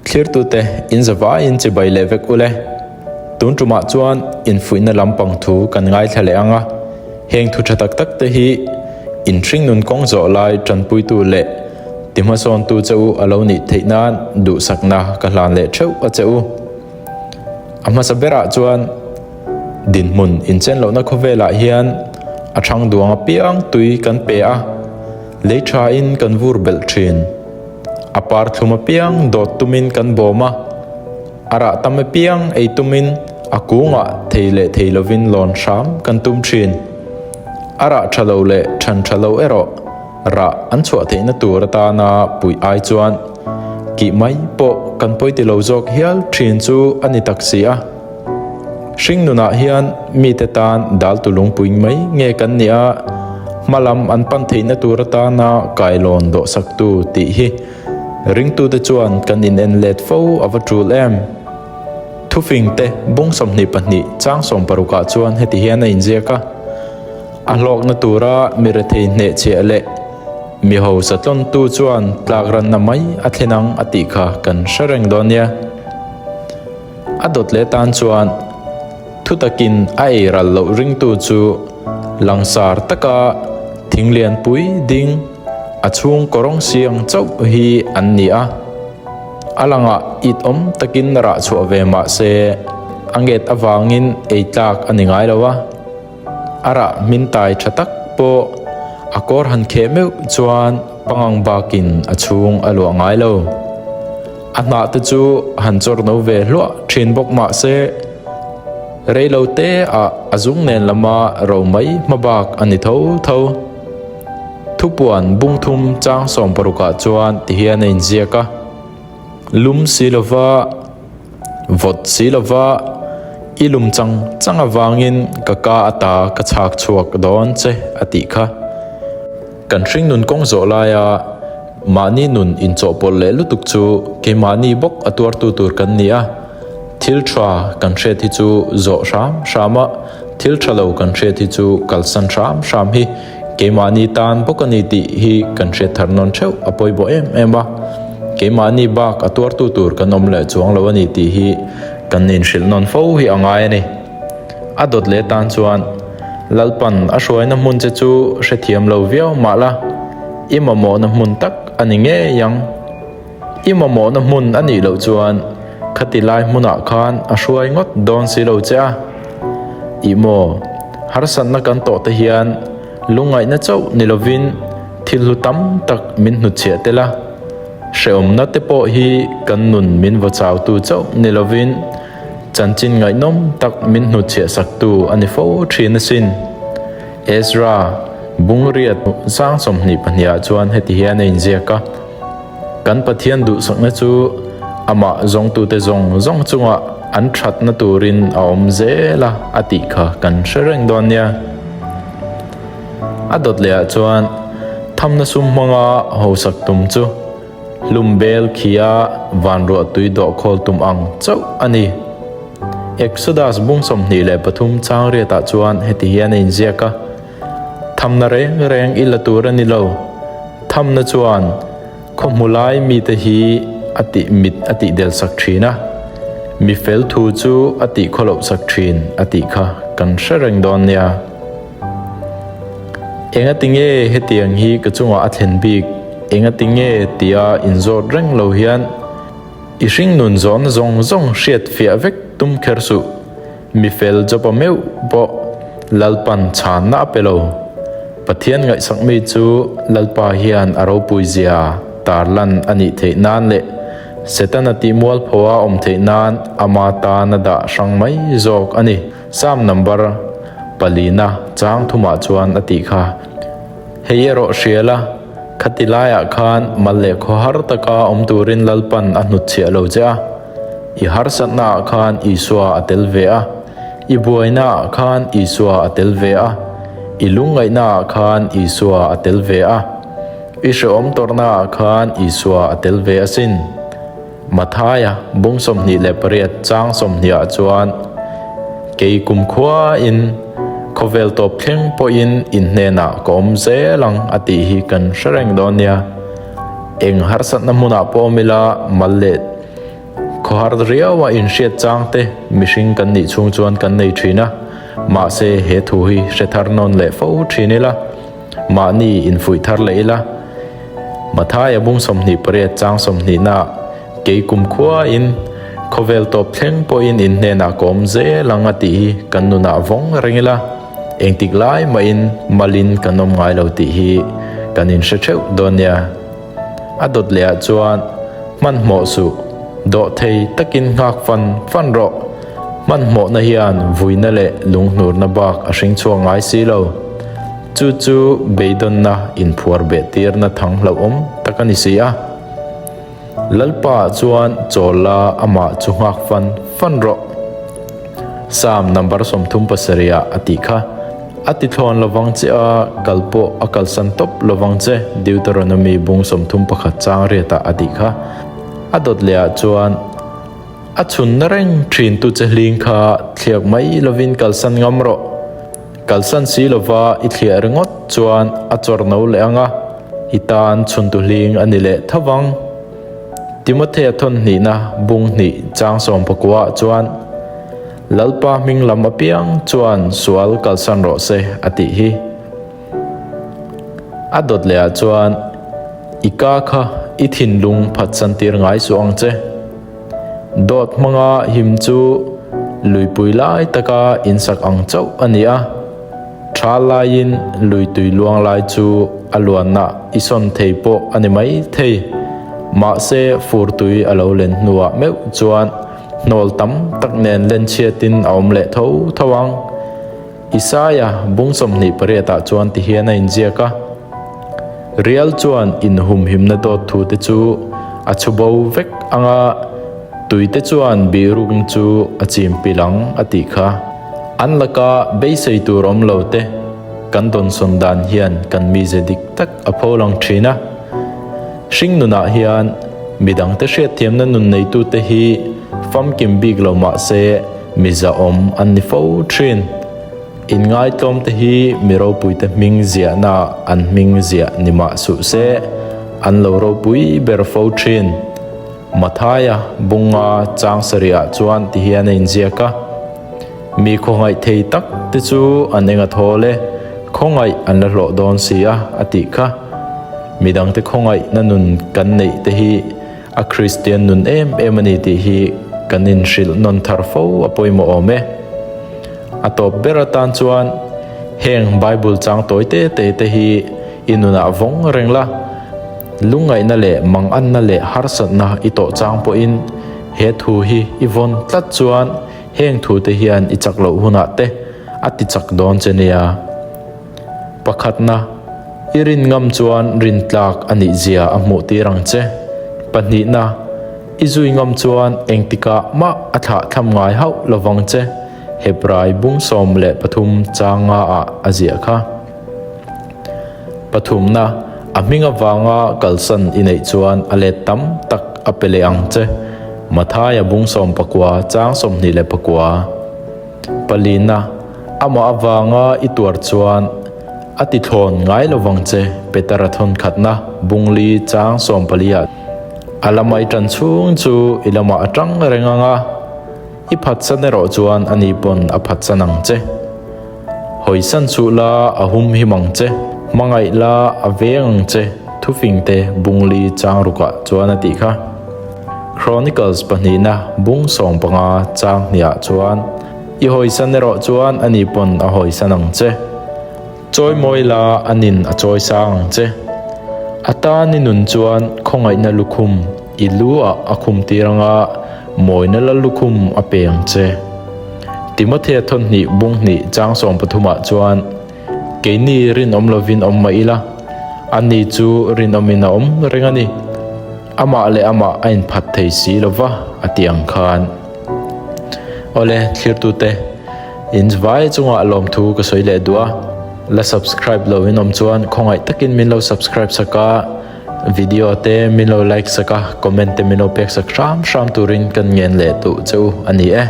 Thlirtute in zavaiin chibai leh vek ule. Tun tumah chuan infuihna lampang thu kan ngaithla leh ang a, heng thu tha tak tak te hi in hringnun kawng zawh lai tanpuitu leh tihmasawntu che u a lo nih theih nan duhsakna ka hlan leh theuh a che u. A hmasa berah chuan dinhmun inchen lohna khawvelah hian a thang duang apiang tui kan pe a, lei thain kan vur belh thin. A par thlum apiang dawt tumin kan bawm a, a rah tam apiang ei tumin a kungah thei leh thei lovin lawn hram kan tum thin. A rah tha lo leh than tha lo erawh rah an chhuah theihna tur atana puih ai chuan kih mai pawh kan pawi ti lo zawk hial thin chu a ni tak si a. Hringnunah hian mite tan dal tu lungpui mai nge kan nih a, hmalam an pan theihna tur atana kailawn dawhsaktu tih hi ringtute chuan kan inen let fo a va tul em? Thufingte bung 22 chang sawmparukah chuan heti hian a inziak a, A hlawkna tura mi rethei hnehchhiah leh mi hausa tlawntu chuan tlakranna mai a thlen ang a tih kha kan hre reng dawn nia. A dawt leh tan chuan thu takin a ei ral loh ringtu chu langsar taka thing lianpui ding a chhung kawrawng siang chauh hi an ni a. A langah it awm takin rah chhuah ve mah se a nget avangin ei tlak a ni ngai lo a. A rah hmin tai tha tak pawh a kawr han kheh meuh chuan pangang bakin a chhung a luah ngai lo. A hnah te chu han chawr no ve hluah thin bawk mah se, rei lo te ah a zung nen lama ro mai hma bak a ni tho tho. Thupuan bungthum chang sawmparukah chuan tihian a inziak a, Lum si lova, Vawt si lova i lum chang chang avangin ka ka ata ka chhak chhuak dawn che a tih kha. Kan hringnun kawng zawh laia mahni nun inchawhpawlh leh lutuk chu keimahni bawk a tuartu tur kan ni a, thil tha kan hriat hi chu zawh hram hram a, thil tha lo kan hriat hi chu kalsan hram hram hi Keimahni tan bawk a ni tih hi kan hriat thar nawn theuh a pawimawh em em a, keimahni bak a tuartu tur kan awm leh chuang lo a ni tih hi kan inhrilh nawn fo hi a ngai a ni. A dawt leh tan chuan Lalpan a hruaina hmun che chu hrethiam lo viau mah la, i mamawhna hmun tak a ni ngei ang. I mamawhna hmun a nih loh chuan khati lai hmunah khan a hruai ngawt dawn si lo che a. Ih maw, harsatna kan tawh te hian lungngaihna chauh ni lovin thil hlu tam tak min hnutchhiah tel a. Hrehawmna te pawh hi kan nun min vaw chautu chauh ni lovin chanchin ngaihnawm tak min hnutchhiah saktu a ni fo thin asin. Ezra, Bungriat sang 22 ah chuan heti hian a inziak a. Kan Pathian duhsakna chu amah zawngtute zawng zawng chungah an thatna turin a awm zel a, a tih kha kan hre reng dawn nia. A dawt lehah chuan thamna sum hmanga hausak tum chu hlum bel khia vanruah tui dawh khawl tum ang chauh a ni. Exodus bung 23 chang riatah chuan heti hian a inziak a, Thamna reng reng i la tur a ni lo. Thamna chuan khaw hmu lai mite hi a tih mit a tih del sak thin a, mi fel thu chu a tih khaw loh sak thin a tih kha kan hre reng dawn nia. Engati nge hetiang hi ka chungah a thlen bik, engati nge tia inzawt reng lo hian i hringnun zawhna zawng zawng hriat fiah vek tum kher suh. Mi fel Joba meuh pawh Lalpan chhanna a pe lo. Pathian ngaihsak mi chu Lalpa hian a ropui zia tarlan a nih theih nan leh Setana tih mualphoa awm theih nan ama tan a dah hrang mai zawk a ni. Psalm number palina chang thumah chuan a tih kha. Hei erawh hria la, khati laiah khan mal leh khawhar taka awm turin Lalpan a hnutchhiah lo che a. I harsatnaah khan Isua a tel ve a, i buainaah khan Isua a tel ve a, i lungngaihnaah khan Isua a tel ve a, i hrehawm tawrhnaah khan Isua a tel ve asin. Mathaia bung 28 chang 20 ah chuan, Kei kumkhuain khawvel tawp thleng pawhin in hnenah ka awm zel ang a tih hi kan hre reng dawn nia. Eng harsatna hmunah pawh awm ila mal leh. Khawhar riaua inhriat chang te mihring kan nih chhung chuan kan nei thin a, mahse he thu hi hre thar nawn leh fo thin ila, mahni infuih thar leh ila. Mathaia bung 28 chang 20 naah kei kumkhuain khawvel tawp thleng pawhin in hnenah ka awm zel ang a tih hi kan nunah vawng reng ila, engtik lai mahin malin kan awm ngai lo tih hi kan inhre theuh dawn nia. A dawt leh ah chuan hmanhmawh suh, dawh thei takin nghak fan fan rawh. Hmanhmawhna hian vuina leh lunghnurna bak a hring chhuak ngai si lo. Chu chu beidawnna inphuar beh tirna thang hlauhawm tak a ni si a. Lalpa ah chuan chawl la amah chu nghak fan fan rawh. Psalm number 37 ah a tih kha. A ti thlawn lovang che a, kal pawh a kalsan tawp lovang che, Deuteronomy bung 31 chang riatah a tih kha. A dawt leh ah chuan a chhunna reng thin tu che hling kha thliak mai lovin kalsan ngam rawh. Kalsan si lova i thliah ringawt chuan a chawr no leh ang a, i tan chhuntu hling a ni leh tho vang. Timothea thawn hnihna bung hnih chang 19 ah chuan Lalpa hming lam apiang chuan sual kalsan rawh se a tih hi. A dawt leh ah chuan i ka kha i thinlung phatsan tir ngai suh ang che. Dawt hmanga him chu luipui lai taka insak ang chauh a ni a, tha laiin lui tui luang lai chu a luanna i sawn thei pawh a ni mai thei. Mahse fur tui a lo len hnuah meuh chuan hnawl tam tak nen len chhiatin a awm leh tho tho ang. Isaia bung 28 ah chuan ti hian a inziak a, Rial chuan inhumhimna dawt thu te chu a chhu bo vek ang a, tui te chuan bihrukna chu a chim pilh ang a tih kha. An laka beisei tur awm lo te kan dawnsawn dan hian kan mize dik tak a pho lang thin a. Hring nunah hian midangte hriatthiamna nun neitute hi famkim bik lo mah se, Mi zahawm an ni fo thin. Inngaitlawmte hi mi ropuite hming ziahna an hming ziah ni mah suh se, an lo ropui ber fo thin. Mathaia bunga chang sarihah chuan ti hian a inziak a, Mi khawngaih thei tak te chu an eng a thawl e, khawngaih an la hlawh dawn si a, a tih kha. Midangte khawngaihna nun kan neih te hi A Kristian nun em em a ni tih hi kan inhrilh nawn thar fo a pawimawh awm e. A tawp ber atan chuan heng Bible chang tawi te te te hi i nunah vawng reng la, lungngaihna leh manganna leh harsatna i tawh chang pawhin he thu hi i vawn tlat chuan heng thu te hian i chak loh hunah te a ti chak dawn che nia. Pakhatna, i rin ngam chuan rin tlak a nih zia a hmuh tir ang che. Pahnihna, i zui ngam chuan engtikah mah a thlah thlam ngai hauh lovang che, Hebrai bung 13 chang nga ah a ziah kha. Pathumna, a hming avanga kalsan i neih chuan a let tam tak a pe leh ang che, Mathaia bung 19 chang 29. Palina, amah avanga i tuar chuan a ti thlawn ngai lovang che, Petera thawnkhatna bungli chang 14 ah a lama i tan chhung chu i lamah a tang reng ang a, i phatsan erawh chuan ani pawn a phatsan ang che. Hawisan suh la a hum him ang che, hmangaih la a veng ang che, thufingte bungli chang rukah chuan a tih kha. Chronicles pahnihna bung 15 chang hniah chuan, I hawisan erawh chuan ani pawn a hawisan ang che. Chawimawi la a nin a chawi sang ang che. A tan i nun chuan khawngaihna lukhum i lu ah a khum tir anga mawina la lukhum a pe ang che. Timothea thawn hnih bung hnih chang 13 ah chuan, Keini rinawm lovin awm mah ila, ani chu rinawmin a awm reng a ni. Amah leh amah a inphat thei si lo va, a ti ang khan. Awle, thlirtute, in vai chungah lawmthu ka sawi leh duh a. La subscribe lo in awm chuan khawngaih takin min lo subscribe sak a, video te min lo like sak a, comment te min lo pek sak hram hram turin kan ngen leh duh che u a ni e.